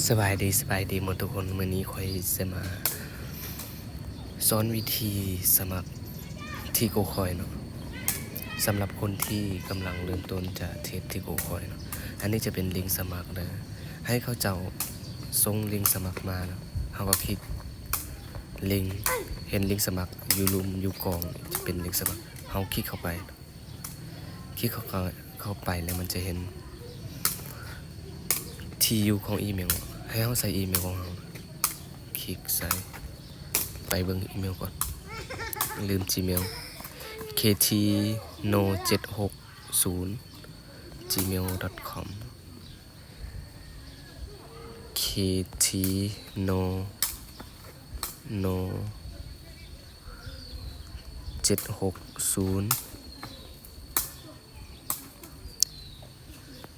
ສະບາຍດີ ສະບາຍດີໝົດທຸກຄົນ. ມື້ນີ້ຂ້ອຍຈະມາສອນວິທີສະໝັກ Tigo Coin ເນາະ, ສຳລັບຄົນທີ່ກຳລັງເລີ່ມຕົ້ນຈະເທຣດ Tigo Coin ເນາະ. ອັນນີ້ຈະເປັນລິງສະໝັກເດີ, ໃຫ້ເຂົາເຈົ້າສົ່ງລິງສະໝັກມາເນາະ, ເຮົາກໍຄລິກລິງ, ເຫັນລິງສະໝັກຢູ່ລຸ່ມຢູ່ກ້ອງ, ຈະເປັນລິງສະໝັກ, ເຮົາຄລິກເຂົ້າໄປ. ຄລິກເຂົ້າ ເຂົ້າໄປແລ້ວມັນຈະເຫັນທີ່ຢູ່ຂອງອີເມວ, ໃຫ້ເຮົາໃສ່ອີເມວຂອງເຮົາ. ຄລິກໃສ່, ໄປເບິ່ງອີເມວກ່ອນ, ລືມ Gmail, ເຄທີໂນເຈັດຫົກສູນ gmail.com, ເຄທີໂນ ໂນ ເຈັດຫົກສູນ